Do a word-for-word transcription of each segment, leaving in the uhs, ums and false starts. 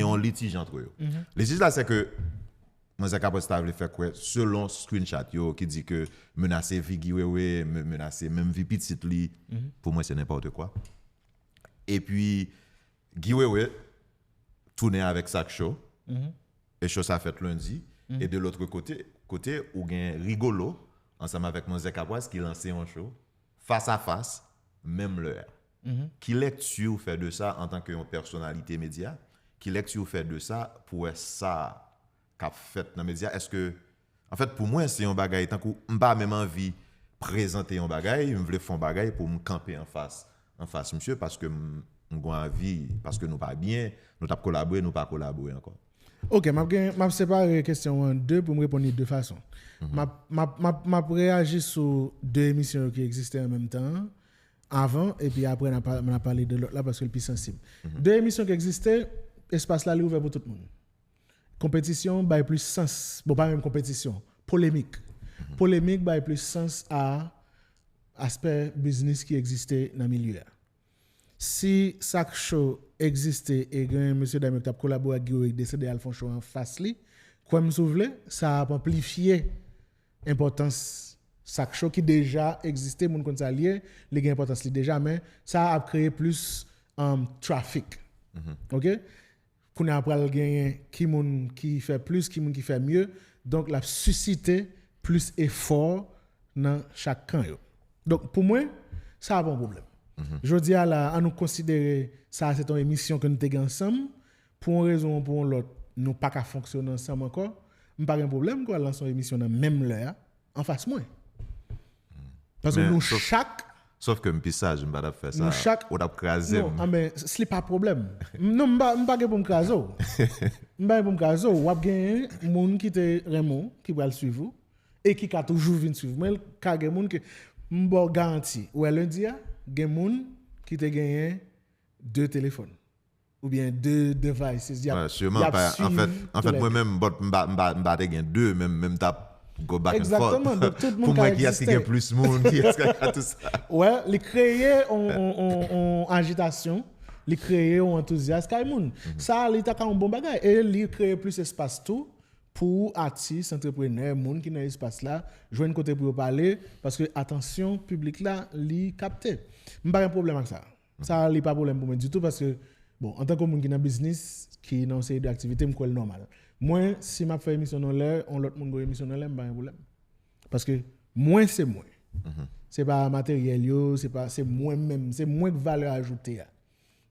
Yon litij antre yo. Litij la, se ke Manzè Kapwès ta vle fè kwè, selon screenshot yo, ki di ke menase vi Guy Wewe, me- menase menm vi pitit li, pou mwen, se nenpòt kwa. Epi, Guy Wewe tounen avèk Sak Show, e show sa fèt lendi, e de lòt kote, kote ou gen Rigolo, ansanm avèk Manzè Kapwès, ki lanse yon show, fas a fas, menm lè a. Ki lekti ou fè de sa antanke yon pèsonalite medya? Ki lekti ou fè de sa pou wè sa k ap fèt nan medya? Èske, anfèt, pou mwen, se yon bagay, tankou m pa menm anvi prezante yon bagay, m vle fè yon bagay pou m kanpe anfas, anfas misye, paske m, m gen anvi, paske nou pa byen, nou t ap kolabore, nou pa kolabore ankò. Ok, m ap, gen, m ap separe kesyon an an de pou m reponn li de fason. M ap, m ap, m ap, m ap reyaji sou de emisyon yo ki egziste an menm tan an, avan, epi apre n a pa- n a pale de lòt la paske l pi sansib. De emisyon ki egziste, espas la li ouvè pou tout moun. Konpetisyon bay plis sans, bon, pa menm konpetisyon, polemik. Polemik bay plis sans a aspè biznis ki egziste nan milye a. Si Sak Show egziste e gen mesye dam yo ki t ap kolabore ak Guy Wewe ki deside al fè yon show anfas li, kwè m si w vle, sa ap anplifye enpòtans Sak Show ki deja egziste, moun konn sa l ye, li gen enpòtans li deja, men sa ap kreye plis um, traffic. Ok? Kounye a pral genyen ki moun ki fè plis, ki moun ki fè mye. Donk, l ap sisite plis efò nan chak kan yo. Donk, pou mwen, sa pa yon pwoblèm. Jodi a la, an nou konsidere sa se t yon emisyon ke nou te gen ansanm. Pou yon rezon ou pou yon lòt, nou pa ka fonksyone ansanm ankò. M pa gen pwoblèm pou al lanse yon emisyon nan menm lè a, anfas mwen. Paske Men, nou sof- chak Sòf ke m pi saj, m pa t ap fè sa. Nou chak- Ou t ap kraze Non, m. Ah, men, slip pa pwoblèm. Non, m pa, m pa gen pou m kraze w. M pa gen pou m kraze w. W ap gen moun ki te renmen w, ki pral swiv ou, e ki ka toujou vin swiv. Mwen, ka gen moun ke m ba w garanti. Ou wè lendi a, gen moun ki te genyen de telefòn. Oubyen de devices. Y ap, Ouais, sûrement, y ap pa, swiv an fèt, an fèt tou mwen lè. Menm, but, m pa, m pa, m pa te gen de, men m t ap go back and forth. Exactement, donc tout moun Pou ka mwen, kiyès ki gen egziste. Plis moun, kiyès ki ka tout sa. Ouais, li kreye yon, yon, yon, yon ajitasyon, li kreye yon antouzyas kay moun. Sa, li ta ka yon bon bagay. E li kreye plis espas tou pou atis, antreprenè, moun ki nan espas la, jwenn kote pou yo pale, paske atansyon piblik la, li kapte. M pa gen pwoblèm ak sa. Sa, li pa pwoblèm pou mwen ditou, paske, bon, antanke moun ki nan biznis, ki nan yon seri de aktivite, m kwè l nòmal. Mwen, si m ap fè emisyon nan lè, yon lòt moun gen emisyon nan lè, m pa gen pwoblèm. Paske mwen, se mwen. Se pa materyèl yo, se pa, se mwen menm, se mwen k valè ajoute a.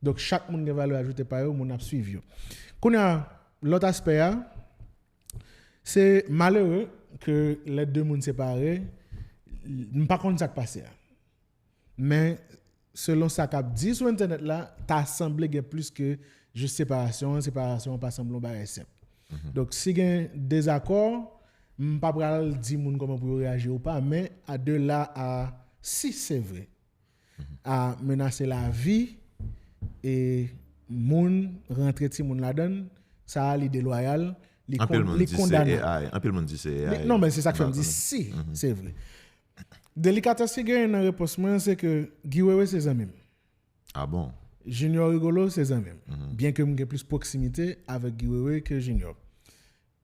Donk, chak moun gen valè ajoute pa yo, moun ap swiv yo. Kounye a, lòt aspè a, se malere ke lè de moun separe, m pa konn sa k pase a. Men, selon sa k ap di sou entènèt la, ta sanble gen plis ke jis separasyon an, separasyon an pa sanble yon bagay senp. Donk, si gen dezakò, m pa pral di moun kòman pou yo reyaji ou pa, men a de la a, si se vre, a menase lavi e moun, rantre timoun ladan l, sa a li delwayal, li Anpil kon- moun li di se kondanab. A I, anpil moun di se A I. Li- Non, men se sa k fè m di Ba- si se vre. Delikatès ki genyen nan repons mwen, se ke Guy Wewe se zanmi m. Ah bon? Junior Rigolo se zanmi m. Byen ke m gen plis pwoksimite avèk Guy Wewe ke Junior.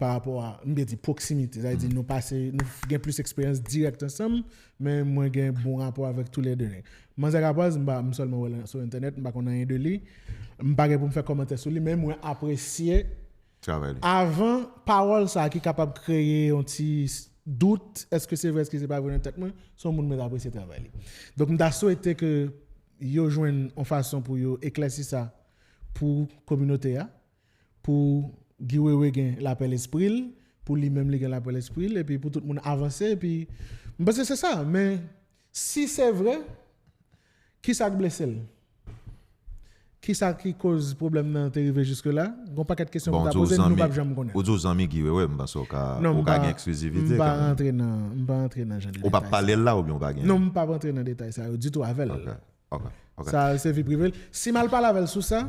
Pa rapò a, m byen di pwoksimite, sa vle di nou pase, nou gen plis eksperyans dirèk ansanm, men mwen gen bon rapò avèk toulède nèg. Manzè Kapwès, m pa, m sèlman wè l sou entènèt, m pa konn anyen de li. M pa gen pou m fè kòmantè sou li, men mwen apresye Travay li. Avan pawòl sa a ki kapab kreye yon ti s- dout, èske se vre, èske se pa vre nan tèt mwen, se yon moun mwen apresye travay li. Donk, m ta swete ke yo jwenn yon fason pou yo eklèsi sa pou kominote a, pou Guy Wewe gen lapè lespri l, pou li menm li gen lapè lespri l, epi pou tout moun avanse, epi m panse se sa, men si se vre, kisa k blese l? Kisa ki koz pwoblèm nan te rive jiske la? Gon pakèt kesyon Bon, pou ta ou di w poze, nou zanmi- p ap janm konnen. Ou di w zanmi Guy Wewe, m panse w ka, Non, ou m ka pa- gen eksklizivite m pa kanmenm. Rantre nan, m pa rantre nan jan de Ou p ap detay pale sa. L la oubyen ou pa gen? Non, m p ap rantre nan detay sa yo ditou avè l. Ok, ok, ok. Sa, se vi prive l. Si m al pale avè l sou sa,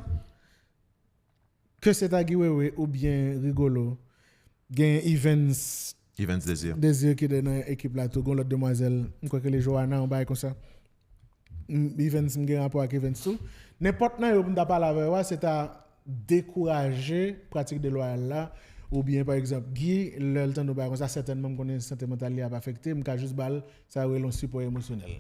ke se ta Guy Wewe oubyen Rigolo, gen Evans Evans Désir. Désir ki te nan ekip la tou, gon lòt demwazèl, m kwè ke li Johanna, yon bagay konsa. M- Evans, m gen rapò ak Evans tou. Nenpòt nan yo pou m ta pale avè yo a, se ta dekouraje pratik delwayal la, oubyen pa egzanp, Guy, lè l tande yon bagay konsa, sètènman m konnen sante mantal li ap afekte, m ka jis ba l sa yo rele yon sipò emosyonèl.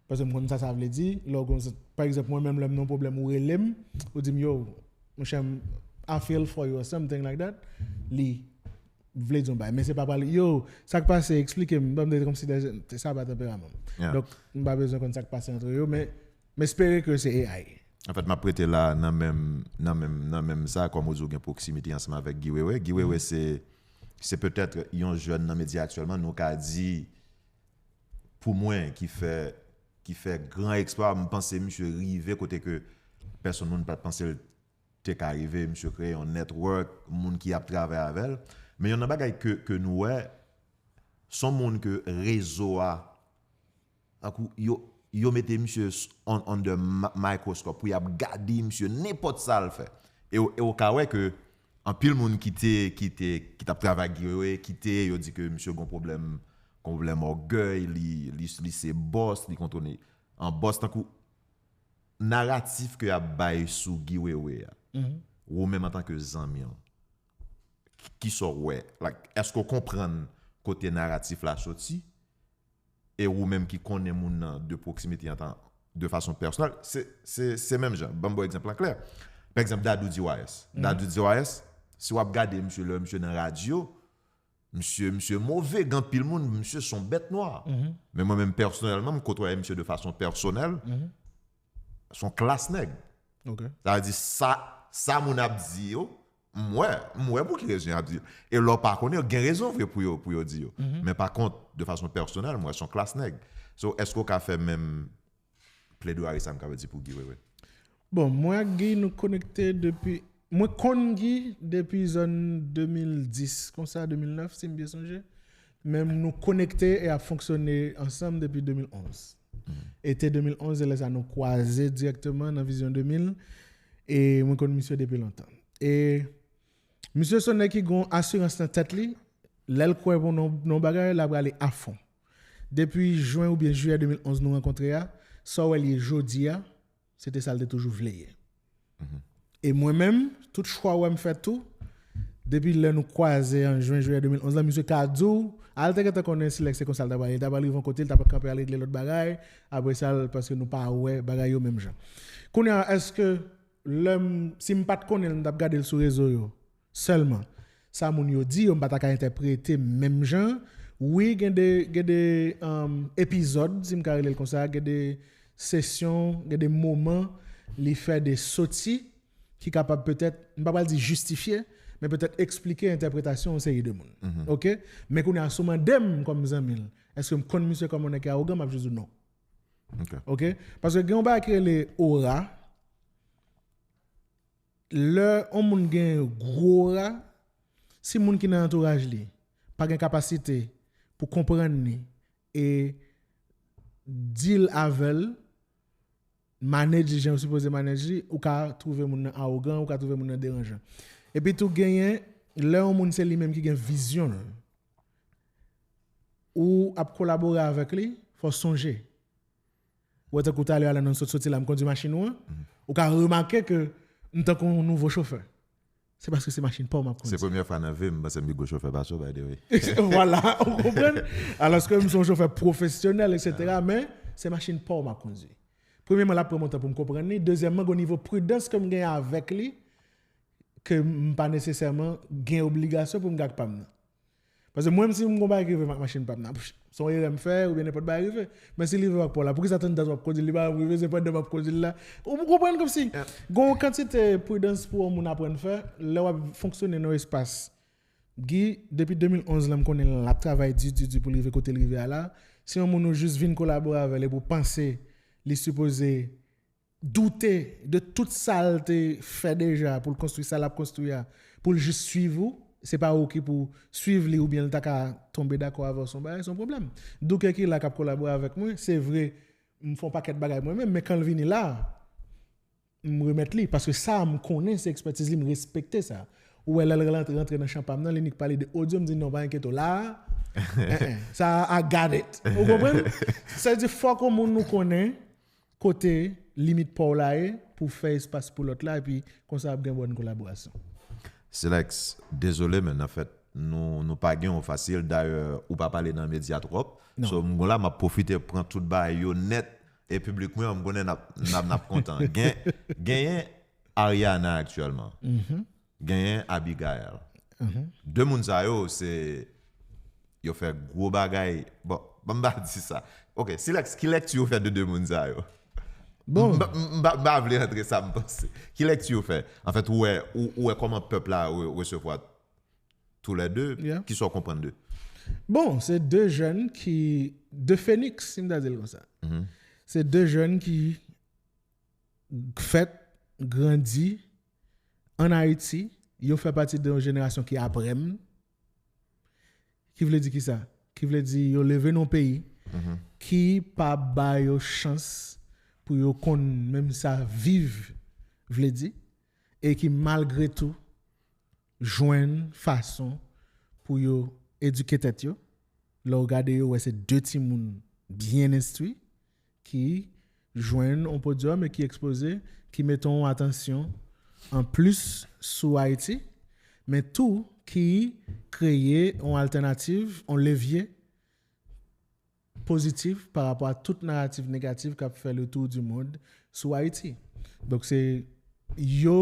Paske m konn sa sa vle di, lè w gon, pa egzanp, mwen menm lè m nan yon pwoblèm ou rele m, ou di m, yo, monchè, m, I feel for you or something like that, li vle di yon bagay. Men se pa pale, yo, sa k pase, eksplike m, ban m de kòmsi de, sa pa tanperaman m. Donk, m pa bezwen konn sa k pase antre yo, men m espere ke se A I. Anfèt, m ap rete la nan menm, nan menm, nan menm sa, kòm ou di w gen pwoksimite ansanm avèk Guy Wewe. Guy Wewe se, se petèt yon jèn nan medya aktyèlman, nou ka di, pou mwen, ki fè, ki fè gran eksplwa, m panse misye rive kote ke pèsonn moun pa t panse l te ka rive, misye kreye yon network, moun ki ap travay avè l. Men youn nan bagay ke, ke nou wè, s on moun ke rezo a, tankou yo, yo mete misye s-, on, under mi-, microscope pou y ap gade misye nenpòt sa l fè. E, w- e w ka wè ke anpil moun ki te, ki te, ki t ap travay ak Guy Wewe, ki te, yo di ke misye gon pwoblèm, gon pwoblèm ògèy, li, li, li se bòs, li kontwole an bòs, tankou naratif ke y ap bay sou Guy Wewe a, ou menm antanke zanmi l, ki, kisa w wè? Like, èske w konprann kote naratif la soti? E ou menm ki konnen moun nan de pwoksimite antan, de fason pèsonèl, se, se, se menm jan. Ban m ba w egzanp lan klè. Pa egzanp, Dadou D Y S. Dadou D Y S, si w ap gade misye lè misye nan radyo, misye, misye move, gen anpil moun, misye se yon bèt nwa. Men mwen menm pèsonèlman, m kotwaye misye de fason pèsonèl. Se yon klas nèg. Sa vle di sa, sa moun ap di yo, m wè, m wè pou ki rezon y ap di l. E lè w pa konnen, gen rezon vre pou yo, pou yo di yo. Men pa kont, de fason pèsonèl, m wè se yon klas nèg. So, èske w ka fè menm pledwari sa m ka di pou Guy Wewe? Bon, mwen ak Guy, nou konekte depi, mwen konn Guy depi zòn de mil dis, konsa, de mil nèf, si m byen sonje. Men nou konekte e ap fonksyone ansanm depi de mil onz. Ete de mil onz, e lè sa nou kwaze dirèkteman nan Vizyon de mil, e mwen konn misye depi lontan. E misye se yon nèg ki gon asirans nan tèt li, lè l kwè bon nan, nan yon bagay, l ap rale afon. Depi jen oubyen jiyè de mil onz nou rankontre a, sa w wè l ye jodi a, se te sa l te toujou vle ye. E mwen menm, tout chwa w wè m fè tou, depi lè nou kwaze an jen, jiyè de mil onz la, misye ka di w, al te gentan konnen Silex se konsa l ta pral ye, li ta pral rive yon kote, li ta pral kanpe al regle lòt bagay, apre sa, l, paske nou pa wè bagay yo menm jan. Kounye a, èske lè m, si m pa t konnen l, m t ap gade l sou rezo yo sèlman, sa moun yo di yo, m pa ta ka entèprete menm jan. Wi, gen de, gen de, um, epizòd, si m ka rele l konsa, gen de sesyon, gen de moman, li fè de soti ki kapab petèt, m pa pral di jistifye, men petèt eksplike entèpretasyon yon seri de moun. Oke? Men kounye a, si w mande m kòm zanmi l, èske m konn misye kòm yon nèg ki awogan, m ap jis di w non. Oke? Paske gen yon bagay ki rele ora. Lè yon moun gen gwo ora, si moun ki nan antouraj li pa gen kapasite pou konprann li e deal avè l, manage li jan yo sipoze manage li, ou ka twouve moun nan awogan, ou ka twouve moun nan deranjan. Epi tou genyen, lè yon moun se li menm ki gen vizyon l, ou ap kolabore avèk li, fò w sonje. Ou wè tankou talè a la nan sot soti la, m kondwi machin ou an, ou ka remake ke m tankou yon nouvo chofè. Se paske se machin pa w m ap kondwi. Se premyè fwa nan vi m, m panse m pi gwo chofè pase w, by the way. Vwala, ou konprann? Alòske m se yon chofè pwofesyonèl, etsetera, men se machin pa w m ap kondwi. Premyèman, l ap pran m yon tan pou m konprann li. Dezyèmman, gen yon nivo pridans ke m genyen avèk li, ke m pa nesesèman gen obligasyon pou m gen ak pa m nan. Paske mwen menm, si m gon bagay ki rive m ak machin pa m nan, pff, se yon erè m fè oubyen nenpòt bagay rive. Men si li rive w ak pa w la, poukisa tann tan w ap kondwi l, li pa janm rive, se pandan m ap kondwi l la? Ou konprann kòmsi gon yon kantite pridans pou yon moun aprann fè lè w ap fonksyone nan yon espas. Guy, depi de mil onz la, m konnen l ap travay di, di, di pou l rive kote l rive a la. Si yon moun ou jis vin kolabore avè l epi w panse li sipoze doute de tout sa l te fè deja pou l konstwi sa l ap konstwi a, pou l jis swiv ou, se pa ou ki pou swiv li oubyen l ta ka tonbe dakò avè w, se yon bagay, se yon pwoblèm. Douke ki la k ap kolabore avèk mwen, se vre, m fè yon pakèt bagay mwen menm, men kan l vini la, m remèt li, paske sa a m konnen se ekspètiz li, m respekte sa. Ou wè lè l rantre, rantre nan chan pa m nan, li nik pale de odyo, m di non, pa enkyete w la, eh, eh, sa a, I got it. Ou konprann? Sa vle di fòk yon moun nou konnen kote limit pa w la ye, pou fè espas pou lòt la, epi konsa ap gen bòn kolaborasyon. Silex, dezole, men anfèt, nou, nou pa gen yon fasil. Dayè, ou pa pale nan medya twòp. Non. So, m gon la, m ap pwofite pran tout bagay yo nèt. E piblik mwen, m konnen n ap, n ap, n ap kontan. Gen, genyen Ariana aktyèlman. Genyen Abigail. De moun sa yo, se, yo fè gwo bagay. Bon, ban m pa di sa. Ok, Silex, ki lèkti ou fè de de moun sa yo? Bon. M pa- m pa- m pa vle rantre sa m panse. Ki lèkti ou fè? Anfèt, ou wè, ou, ou wè kòman pèp la re- resevwa toulède, Yeah. Kisa w konprann de? Bon, se de jèn ki, de Phoenix, si m ta di l konsa. Se de jèn ki fèt, grandi an Ayiti, yo fè pati de yon jenerasyon ki aprè m. Ki vle di kisa? Ki vle di yo leve nan yon peyi ki pa ba yo chans pou yo konn menm sa viv vle di, e ki malgre tou jwenn fason pou yo edike tèt yo. Lè w gade yo, wè se de timoun byen enstwi ki jwenn yon podyòm e ki ekspoze, ki mete yon atansyon an plis sou Ayiti, men tou ki kreye yon altènativ, yon levye pozitif pa rapò a tout naratif negatif k ap fè le tour du monde sou Ayiti. Donk se yo,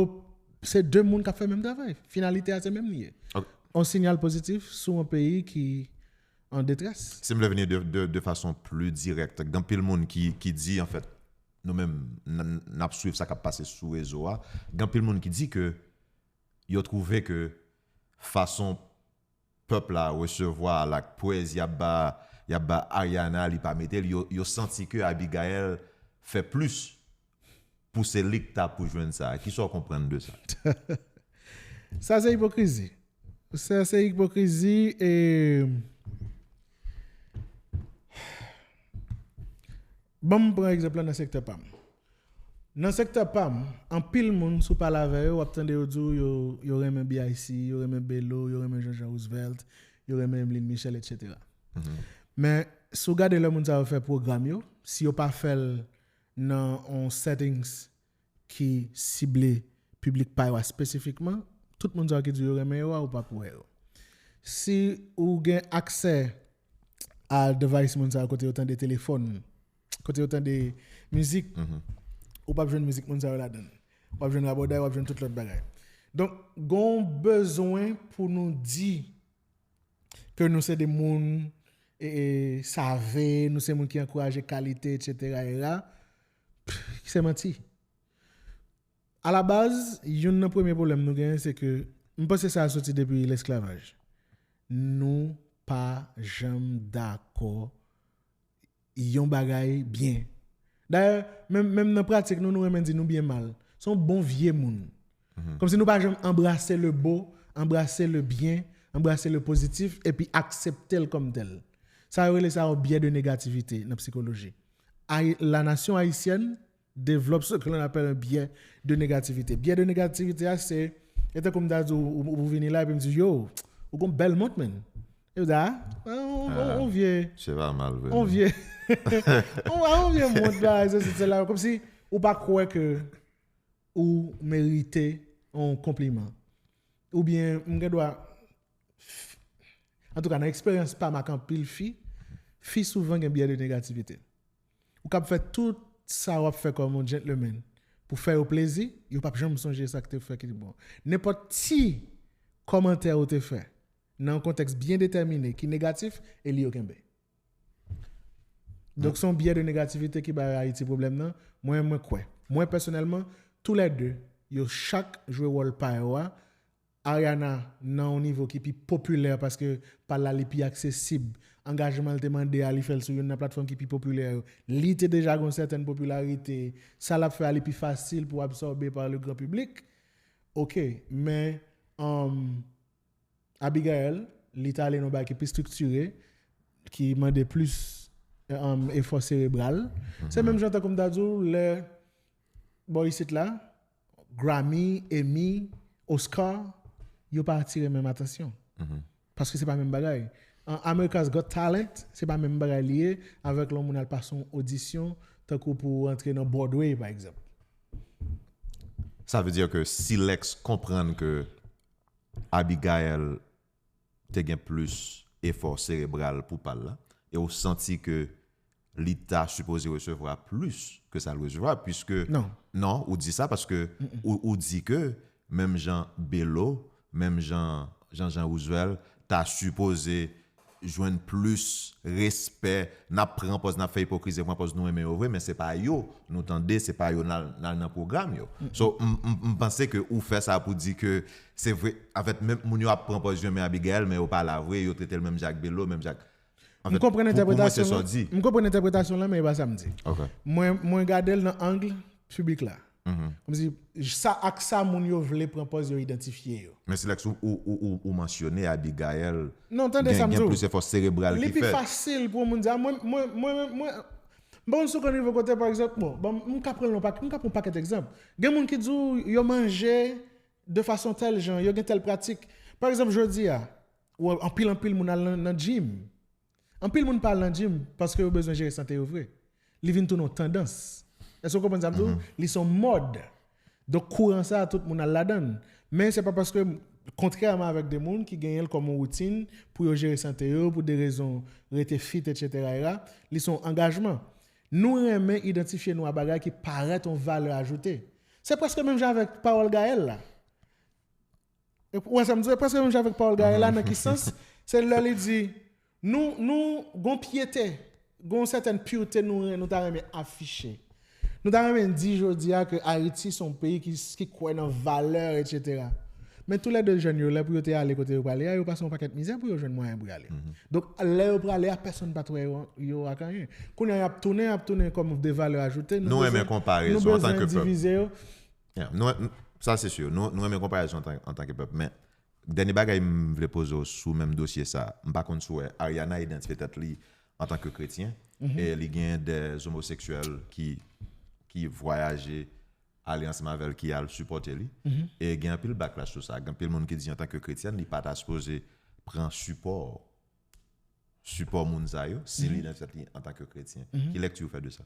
se de moun k ap fè menm travay. Finalite a se menm li ye. Ok. Yon sinyal pozitif sou yon peyi ki an detrès. Si m vle vini de, de, de fason pli dirèk, gen anpil moun ki, ki di, anfèt, nou menm, n- n ap swiv sa k ap pase sou rezo a. Gen anpil moun ki di ke yo twouve ke fason pèp la resevwa l ak pwèz y ap ba, y ap ba Ariana, li pa mete l, yo, yo santi ke Abigail fè plis pou se li k ta pou jwenn sa. Kisa w konprann de sa? Sa se ipokrizi. Sa se ipokrizi e Ban m pran egzanp la nan sektè pa m. Nan sektè pa m, anpil moun, si w pale avè yo, w ap tande yo di w yo, yo renmen B I C, yo renmen Belo, yo renmen Jean Jean Roosevelt, yo renmen Emeline Michel, etsetera. Men, si w gade lè moun sa yo fè pwogram yo, si yo pa fè l nan yon settings ki sible piblik pa yo a espesifikman, tout moun sa yo ki di yo renmen yo a, ou p ap wè yo. Si ou gen aksè a device moun sa yo kote yo tande telefòn, kote yo tande mizik, ou p ap jwenn mizik moun sa yo ladan l. W ap jwenn rabòday, w ap jwenn tout lòt bagay. Donk, gon bezwen pou nou di ke nou se de moun e, e, save, nou se moun ki ankouraje kalite, etsetera, era, se manti. A la baz, youn nan premye pwoblèm nou genyen, se ke m panse sa a soti depi lesklavaj. Nou pa janm dakò yon bagay byen. Dayè, menm, menm nan pratik nou, nou renmen di nou byen mal. Se yon bon vye moun. Kòmsi nou pa janm anbrase le beau, anbrase le bien, anbrase le positif, epi aksepte l kòm tèl. Sa yo rele sa yon biais de négativité nan sikoloji. Ay, la nation haïtienne développe ce que l'on appelle un biais de négativité. Biais de négativité a, se, e tankou m ta di w, ou, ou vini la, epi m di, yo, ou gon bèl mont, man. E w di, a, on, on, on vye, Se pa mal, vre. on vye, on, on vye mont la, se, se, se la, kòmsi ou pa kwè ke ou merite yon konpliman. Oubyen, m gen dwa, antouka, nan eksperyans pa m ak anpil fi, fi souvan gen biais de négativité. Ou kab fè tout sa w ap fè kòm yon gentleman pou fè yo plezi, yo p ap janm sonje sa k te fè ki bon. Nenpòt ti kòmantè ou te fè nan yon kontèks byen detèmine ki negatif, e li yo kenbe. Donk, se yon biais de négativité ki bay Ayiti pwoblèm nan. Mwen, mwen kwè. Mwen, pèsonèlman, toulède, yo chak jwe wòl pa yo a. Ariana nan yon nivo ki pi popilè paske pa l la li pi aksesib. Angajman l te mande a, li fè l sou youn nan platfòm ki pi popilè yo. Li te deja gen yon sètèn popilarite. Sa l ap fè a, li pi fasil pou absòbe pa le gran piblik. Ok, men, um, Abigail, li t ale nan yon bagay ki pi estriktire, ki mande plis, um, efò serebral. Se menm jan tankou m ta di w, lè bò isit la, Grammy, Emmy, Oscar, yo pa atire menm atansyon. Paske se pa menm bagay. An, America's Got Talent, se pa menm bagay li ye avèk lè yon moun al pase yon odisyon tankou pou w antre nan Broadway, pa egzanp. Sa vle di ke si Lex konprann ke Abigail te gen plis efò serebral pou pa l la, e ou santi ke li ta sipoze resevwa plis ke sa l resevwa, puiske Non. Non, ou di sa paske ou, ou di ke menm jan Belo, menm jan Jean Jean Roosevelt ta sipoze jwenn plis respè, n ap pran pòz, n ap fè ipokrizi, pran pòz nou renmen yo vre, men se pa yo nou tande, se pa yo n al n al nan pwogram yo. So m, m, m panse ke ou fè sa pou di ke se vre, anfèt, menm moun yo ap pran pòz yo renmen Abigail, men yo pa la vre, yo trete l menm jan ak Belo, menm jan ak M konprann pou- pou mwen, se entèpretasyon sa w lan. Di. M konprann entèpretasyon lan, men e pa sa m di. Ok. Mwen, mwen gade l nan ang piblik la. Mhm. Kòmsi sa ak sa moun yo vle pran pòz yo idantifye yo. Men Silex, ou, ou, ou, ou, ou mansyone Abigail Non, tande gen, sa m di gen w. Plis efò serebral Li ki pi fèt. Fasil pou moun di, ah, mwen, mwen, mwen, mwen, mwen, bon, sou kan nivo kote, pa egzanp, bon, bon, m ka pran yon pak- m ka pran yon pakèt egzanp. Gen moun ki di w yo manje de fason tèl jan, yo gen tèl pratik. Pa egzanp, jodi a, ou anpil, anpil moun al nan, nan gym. Anpil moun pa al nan gym paske yo bezwen jere sante yo vre. Li vin tounen yon tandans. Èske w konprann sa m di w? Li se yon mòd. Donk, kouran sa a, tout moun al ladan l. Men se pa paske, kontrèman avèk de moun ki genyen l kòm yon woutin pou yo jere sante yo, pou de rezon rete fit, etsetera, li se yon angajman. Nou renmen idantifye nou a bagay ki parèt yon valè ajoute. Se prèske menm jan avèk pawòl Gaëlle la. E ou wè sa m di w, e prèske menm jan avèk pawòl Gaëlle la, nan ki sans? Se lè li di, nou, nou, gon pyete, gon sètèn pyete nou, nou ta renmen afiche. Nou ta renmen di jodi a ke Ayiti se yon peyi ki, ki kwè nan valè, etsetera. Men toulède jèn yo, lè pou yo te ale kote yo prale a, yo pase yon pakèt mizè pou yo jwenn mwayen pou y ale. Donk, lè yo prale a, pèsonn pa t wè yo, yo ak anyen. Kounye a, y ap tounen, y ap tounen kòm de valè ajoute. Nou renmen konpare nou antanke pèp. Divize yo. Yeah, nou, sa se si. Nou, nou renmen konparezon antan, antanke pèp. Men, dènye bagay m vle poze w sou menm dosye sa, m pa konn si w wè, Ariana idantifye tèt li antanke kretyen, e li gen de omoseksyèl ki, ki vwayaje, ale ansanm avè l, ki al sipòte li. E gen anpil backlash sou sa. Gen anpil moun ki di, antanke kretyèn, li pa ta sipoze pran sipò, sipò moun sa yo, si li idantifye tèt li antanke kretyen. Ki lèkti ou fè de sa?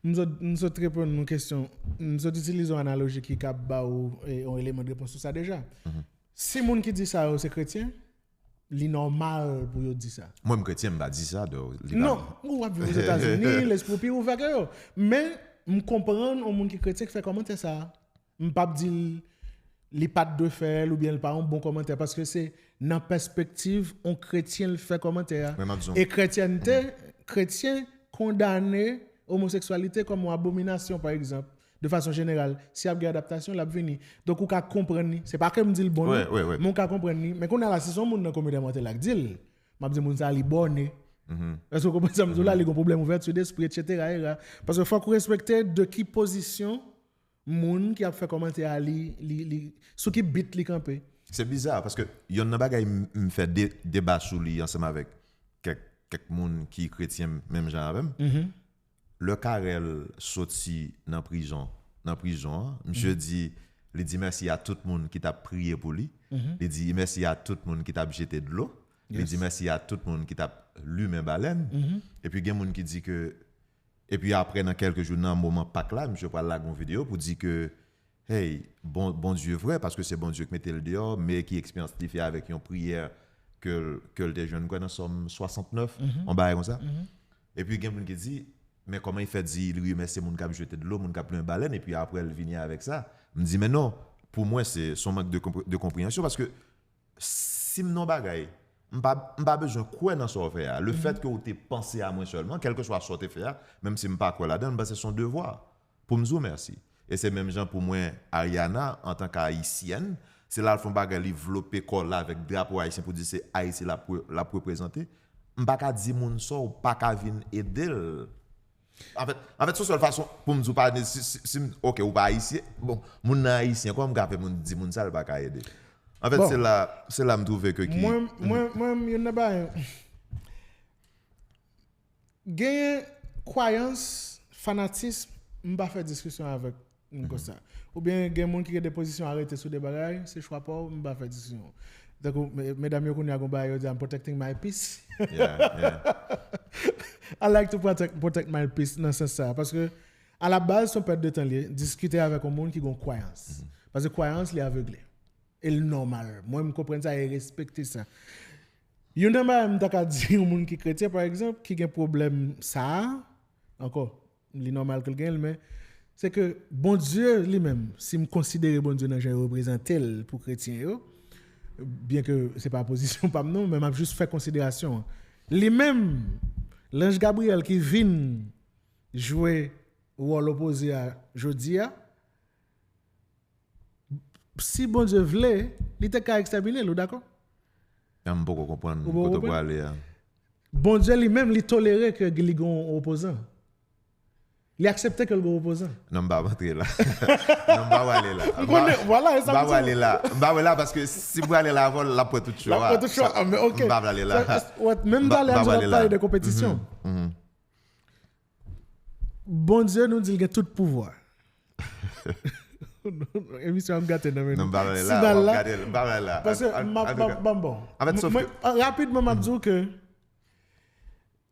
M sot, m sot reponn yon kesyon. M sot itilize yon analoji ki kab ba ou, e, yon eleman de repons sou sa deja. Si moun ki di sa yo se kretyen, li nòmal pou yo di sa. Mwen, m kretyen, m pa di sa, do, li pa Non, ou ap viv Ozetazini, lespri w pi ouvè ke yo. Men, m konprann yon moun ki kretyen ki fè kòmantè sa a. M p ap di l, li pa t dwe fè l oubyen l pa yon bon kòmantè, paske se nan pèspektiv yon kretyen l fè kòmantè a. Men m ap di w. E kretyènte, kretyen kondane omoseksyalite kòm yon abominasyon, pa egzanp, de fason jeneral. Si ap gen adaptasyon, l ap vini. Donk, ou ka konprann li. Se pa ke m di l bon, Wi, non, wi, wi. Men ou ka konprann li. Men kounye a la, si se yon moun nan kominote a k di l, m ap di moun sa a li bòne. Èske w konprann sa m di w la? Li gen pwoblèm ouvèti despri, etsetera, etsetera. Paske fòk ou respekte de ki pozisyon moun ki ap fè kòmantè a li, li, li, sou ki bit li kanpe. Se biza, paske yonn nan bagay m, m fè de, deba sou li ansanm avèk kèk, kèk moun ki kretyen menm jan avè m. Lè Carel soti nan prizon, nan prizon an, misye di, li di mèsi a tout moun ki t ap priye pou li. Li di mèsi a tout moun ki t ap jete dlo. Li di mèsi a tout moun ki t ap limen balèn. Epi gen moun ki di ke, epi apre, nan kèlke jou, nan moman Pak la, misye pral lage yon videyo pou di ke, hey, bon, Bondye vre, paske se Bondye ki mete l deyò, men ki eksperyans li fè avèk yon priyè ke l, ke l te jwenn, kwè nan Sòm swasantnèf, yon bagay konsa. Epi gen moun ki di, men kòman li fè di li remèsye moun k ap jete dlo, moun k ap limen balèn, epi apre l vini avèk sa? M di, men non, pou mwen, se, se yon mank de konpre-, de konpreyansyon, paske si m nan yon bagay, m pa, m pa bezwen kwè nan sa w fè a. Le fèt ke w te panse a mwen sèlman, kèlkeswa sa w te fè a, menm si m pa kwè ladan l, m panse se yon devwa pou m di w mèsi. E se menm jan pou mwen, Ariana, antanke ayisyèn, se la l fè yon bagay, li vlope kò l avèk drapo ayisyen pou di se Ayiti l ap re-, l ap reprezante. M pa ka di moun sa w pa ka vin ede l. Anfèt, anfèt, se yon sèl fason pou m di w pa, si, si, si m, ok, ou pa ayisyen, bon, moun nan ayisyen, kòman m ka fè moun di moun sa l pa ka ede? Anfèt, Bon. Se la, se la m twouve ke ki Mwen, mwen, mwen, youn nan bagay, genyen kwayans, fanatism, m pa fè diskisyon avèk moun konsa. Oubyen gen moun ki gen de pozisyon arete sou de bagay, se chwa pa w, m pa fè diskisyon. Tankou, me-, medam yo kounye a gon bagay yo di, "I'm protecting my peace." Yeah, yeah. I like to protect, protect my peace nan sans sa, paske A la baz, se yon pèt de tan li ye, diskite avèk yon moun ki gen yon kwayans. Paske kwayans li avegle. E l nòmal. Mwen, m konprann sa e respekte sa. Youn nan bagay m ta ka di yon moun ki kretyen, pa egzanp, ki gen pwoblèm sa a, ankò, li nòmal ke l genyen l, men se ke Bondye li menm, si m konsidere Bondye nan jan yo reprezante l pou kretyen yo, byen ke se pa pozisyon pa m non, men m ap jis fè konsiderasyon an. Li menm, lanj Gabriyèl ki vin jwe wòl opoze a jodi a, si Bondye vle, li te ka ekstèmine l, ou dakò? M poko konprann Ou poko kote w konprann? prale a. Bondye li menm, li tolere ke li gen yon opozan. Li aksepte ke l gen yon opozan. Non, m pa antre la. Non, m pa prale la. M konnen, vwala, e sa M pa m di. Prale la. M pa prale la paske si m prale la avè w, l ap pran tout cho L ap a. pran tout cho a, men ok. M pa prale la. Sa, wè, menm M pa- talè m a pa nou prale ap la. pale de konpetisyon. Bondye nou di l gen tout pouvwa. Emisyon ap gate nan men Non, m pa prale Si la. bal M la, ap gade l. M pa prale la. Paske An- m ap an tou ka. ban bon. An fèt, Mwen- sof mwen- ah, rapidman, m ap di w ke